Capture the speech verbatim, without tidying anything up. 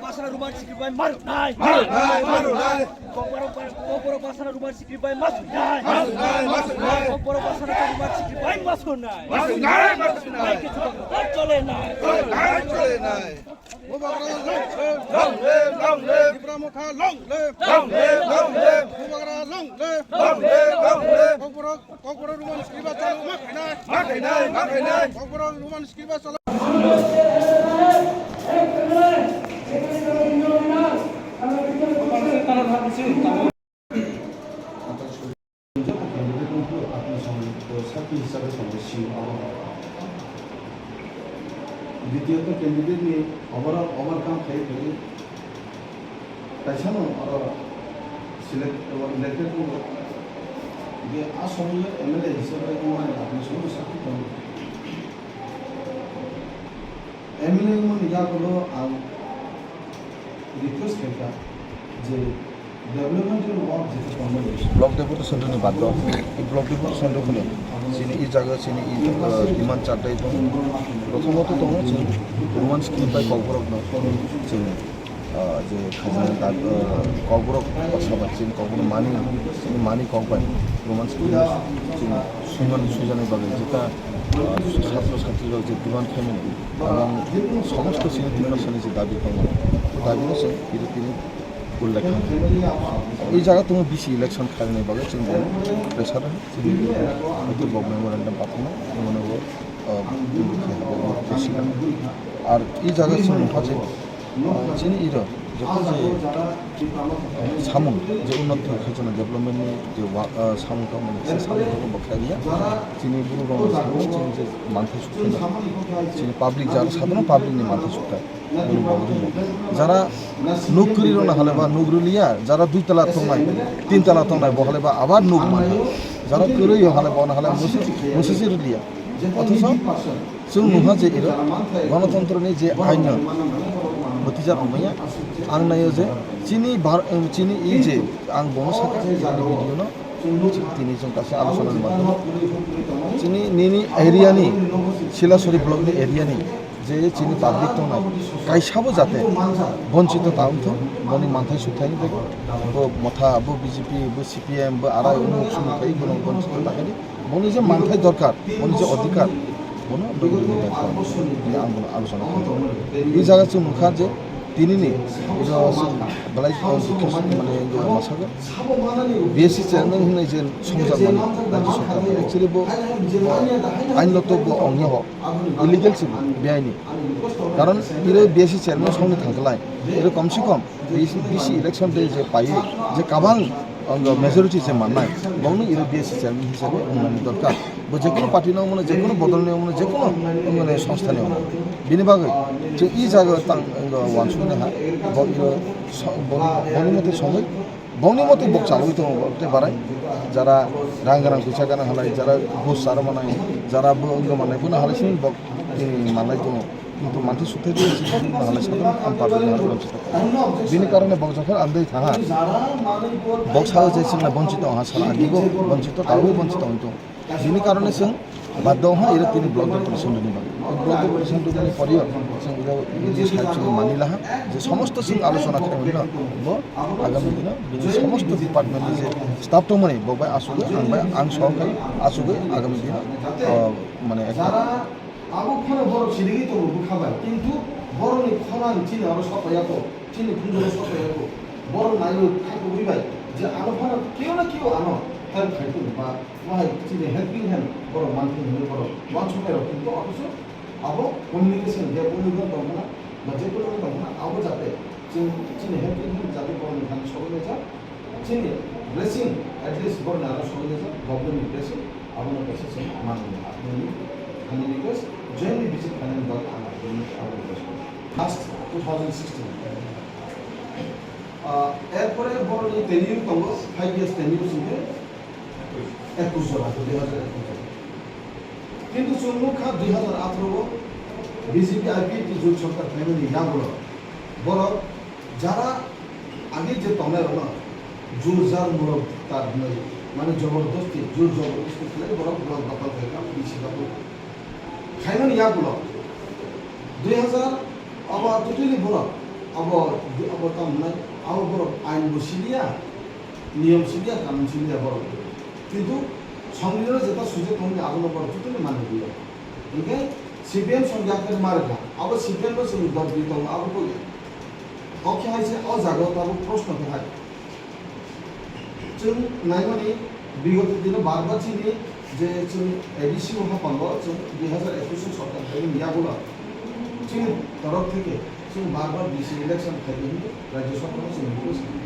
Basra Roman script bai masu nai. Masu nai, masu nai. Kokborok, kokborok Basra Roman script bai masu nai. Masu nai, masu nai. Kokborok Basra Roman script bai masu nai. Masu nai, masu nai. Chole nai. Chole nai, chole nai. Bubagra long live, long live, long live. Tipra Motha long live, long live, long live. Bubagra long live, long live, long live. Kokborok, kokborok Roman script ba chalo ma khainai. Ma khainai, ma khainai. Kokborok Roman script ba chalo. Candidate-no apni samung sakhi hisabe tongo, C E O abo. Ditiyoto, candidate-ni overall overcome khai khai kaisano oro select, elected tongo. Hingke a somoyo M L A hisabe wngmani apni samung sakhi tongo. M L A wngmani yagulo ang request khaikha je development ni work jete tongmani. Block Deputy Centre ni baad o, i Block Deputy Centre khune chini i jaga chini i, uh, demand chartai tongo. Prothomoto tongo chini Roman script bai Kokborok no chini, uh, je khaijani dak, uh, Kokborok basa bai chini Kokborok mani, chini mani kok bai Roman script chini sumani sujani bagwi jeta, uh, satro satri rok je demand khaimani. Ang somosto chini Tiprasani je dabi tongmani, o dabi no chwng tini tini ullekh kha. I jaga tongo B C election khainani bagwi chwng bono pressure chini hwnkhe bo memorandum pathakno bono bo, ah, khe bo khe sila. Ar i jaga chwng wngkha je, ah, chini iro joto je samung je unnoti khe chwng development ni je wa-, ah, samung tongmani se samung tongmani bo khe ya. Chini borok rok samung chini je manthai sukha chini public jara sadharon public ni manthai sukha. Jara nuk kwrwi rok no hale ba nuk rwliya, jara dui tala tongnai, tin tala tongnai bo hale ba abar nuk manya. Jara kwrwi rok hale ba hale musi, musi si rwliya. Othocho chwng nukha je iro Ganatantro ni je ain no bwtijak rok manya. Ang naio je chini bar-, chini i je ang bono sakha je video no tini chwng kaisa alochona ni maধ্যome chini nini area ni Silasori block ni area ni je chini public tongnai, kaisabo jate bonchito ta wngthok, boni manthai sukthai ni bagwi. Bo motha, bo B J P, bo C P M, bo arai umuk sumuk khai bono bonchito ta khai di. Boni je manthai dorkar, boni je odhikar, bono nugwi rwna kha. Bini ang bono alochona khaikha. I jaga chwng nukha je tini ni iro belai dukhe mane masago. B S C chairman hinwi je songjakmani Rajya Sarkar, actually bo, bo ain loto bo ongya ho, illegal se bo, beaini. Karon iro B S C chairman songni thangkhlai, iro komse kom B C, B C election de je paiwi, je kabang majority je mannai, bongno iro B S C chairman hisabe wngnani dorkar. Bo jekono party no mano, jekono bodol no mano, jekono mane songstha no mano. Bini bagwi je i jaga tang wansuknai ha, bo iro so-, bo-, boni mote songwi, bongni mote bok chalwi tongo, tei barai jara rang gwnang, kwchak gwnang halai, jara bus chara manai, jara bo wngma manai, bono halai simi bok, eh, manlai tongo. Kintu manthai sukthai bo simi halai sadharon am party ni halai mansi tongo. Bini karone bok jokhon andai thaha, bok sao je chwngno bonchito ha sal agi bo bonchito, tabuk bonchito wng tongo. Bini karone chwng baddo wngha iro tini block deputation rwni bagwi. Block deputation rwmani poriyo chwng iro bini side chwng mani laha je somosto chwng alochona khaimani no bo agami dino bini somosto department ni je staff tongmani bo bai asugwi ang bai ang sohor khai asugwi agami dino, ah, mane ekta. Abo phano borok chirigwi tongo bwkha bai, kintu borokni khorang chini aro sapaiya kho. Chini phunjoro sokphaiyakho. Borok naiwi kha kubui bai je ano phano keo na keo ano help khai tong ba, wahai chini helping hand borok man thung hinwi borok uansuknai rok tong, to othocho abo communication gap wngwi tong khna ba je kono wngwi tong khna, abo jate chini helping hand jate borokni thani sogwi laijak, chini blessing at least borokni aro sogwi laijak, government ni blessing abono kaisa se manwi. Aboni ani request, jointly visit khainani bagwi ang aboni, aboni request. Last two thousand sixteen. Ah, erpore borokni tenure tongo, five years tenure singkhe ekush jora, dui hazar ekush jora. Kintu chwng nukha dui hazar atharo o B J P I P F T jot sorkar phaimani yagulo borok jara age je tongnai rokno jur jar murok tar hinwi, mane, jobordosti, jur jobordosti khlai borok block dokhol khai kha, B C dokhol khaimani yagulo dui hazar abo totally borok abo, abo tamo hwnai, abo borok ain bo siliya, niyom siliya, kanun siliya borok. Kintu songbidhano jeta sujak tongmani abono borok totally manwi liya. Hinkhe C P M song yakarwi ma rwkha, abo C P M no chwng dopri tongo, abo kok ya. Kok khe hai se o jaga o tabuk proshno khe hai. Chwng naimani bigoto dino bar bar chini je chwng A D C o haphango chwng dui hazar ekush ni sorkar phaimani yagulo chini torok theke chwng bar bar D C election khaidi hinwi rajya sorkar no chwng request khaio.